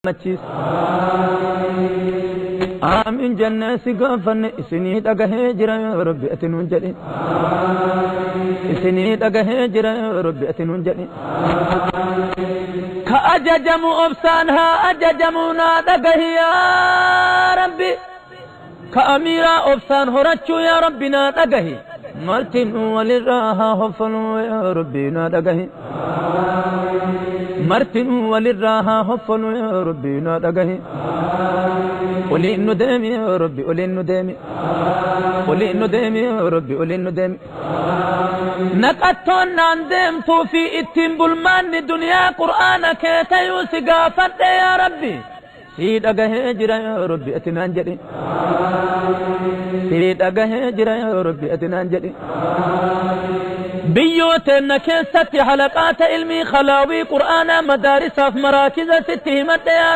Gammachiisa. Aamin jennee si gaafanne, isinii dhagahee jira yaa Rabbi ati nuun jedhi. Isinii dhagahee jira yaa Rabbi ati nuun jedhi. Ka ajajamu obsaan haa ajajamu, naa dhagahi yaa Rabbi. Ka amiiraa obsaan horachuu yaa Rabbi naa dhagahi. Martinuu walirraa haa hoffoluu yaa Rabbi naa dhagahi. Martinuu walirraa haa hoffoluu yaa Rabbi naa dhagahi. Oliin nu deemi yaa Rabbi, oliin nu deemi. Oliin nu deemi yaa Rabbi, oliin nu deemi. Naqattoon naan deemtuu fi ittiin bulmaanni duniyaa qur'aana kee tayuu si gaafadhe yaa Rabbi. Sii dhagahee jira yaa Rabbi ati naan jedhi. Sii dhagahee jira yaa Rabbi ati naan jedhi. Biyyoo teenna keessatti halaqaata ilmii khalaawii qur'aanaa madaarisaaf maraakiza sitti himadhe yaa